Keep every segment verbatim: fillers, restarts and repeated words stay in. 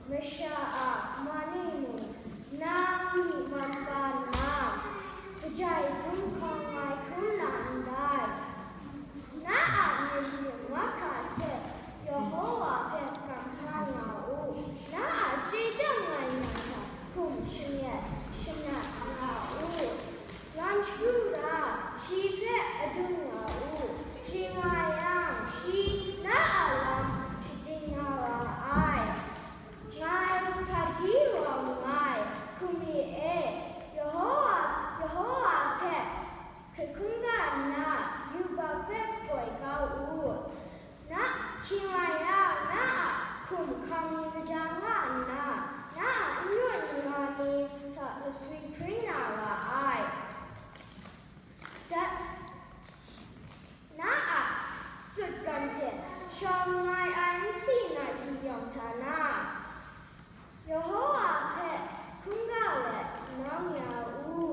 Masha a mani mung nang myi man pa nna, kajai gumhkawng ai hkrum na ndai? Na a myit sum mahkra hte Yehowa hpe kamhpa nga u, na a chye chyang ai na hta hkum shangyet shanat nga u. Lam shagu ra, shi hpe adun nga u, shi nga yang, shi na a lam shatin na ra ai. Ngai hpaji rawng nngai, hkum mi e, Yehowa, Yehowa hpe hkrit hkungga nna, yubak hpe koi kau u. Na, shi nga yang, na a hkum hkam ni kaja nga nna, na a n rawt n ra ni hta laswi hpring na ra ai. Dat, na a sutgan hte shawng nngai ai nsi na si yawng hta na, Yehowa hpe hkungga let nang ya u.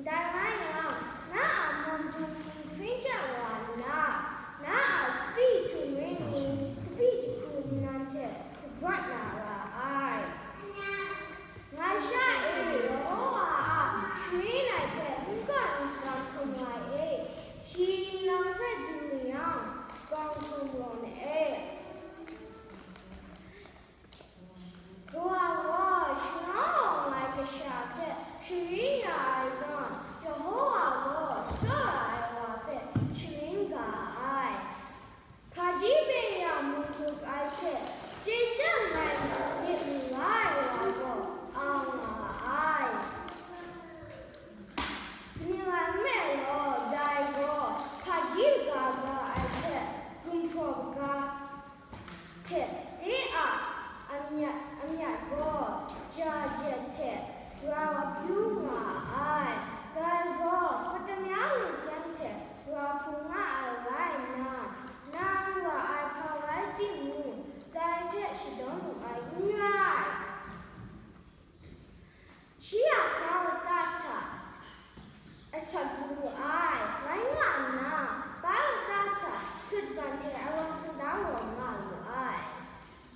Dai rai yang, na a mawng dung ni hpring chye wa nna, na a sapi htum ring ni sapi jahku nnan hte dagrat na ra ai. Ngai sha e, Yehowa a sharin ai hpe n kan n sa hkrum ai e, shi nang hpe du yang, kawng hkum law na e. Kawa gaw shangau awng ai kasha hpe sharin ya ai zawn, Yehowa gaw tsawra ai wa hpe sharin ga ai. Hpaji byeng ya mung hkrup ai hte chye chyang ai myit mara ai wa gaw a nga ai. Kaning rai nme law, dai gaw hpaji kaga ga ai hte gumhpraw kaga hte de a amyat, amyat gaw ja jet hte grau akyu nga ai. Dai gaw patama lungseng hte grau hpung nga ai rai nna, nang wa ai hpa rai timung, dai hte shadawn lu ai n rai. Shi a hkra lata hta asak lu ai, rai nga nna, bai lata hta sutgan hte arawng sada rawng nga lu ai.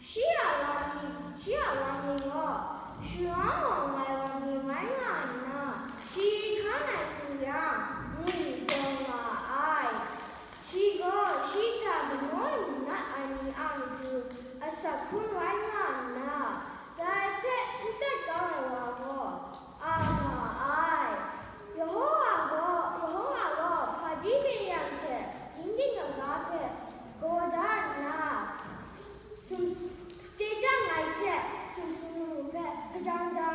Shi a lam ni, shi a lam ni gaw, sharawng awng ai lam ni rai nga nna, shi hkan ai hku yang, ngwi taw nga ai. Shi gaw shi hta ganaw lu na ai ni a matu asak hkrum rai nga nna, dai hpe n tat kau ai wa gaw a nga ai. Yehowa gaw, Yehowa gaw hpaji byeng ya hte dingding kaga hpe gaw da nna, sum, chye chyang ai hte sumsum lamu hpe hpadang da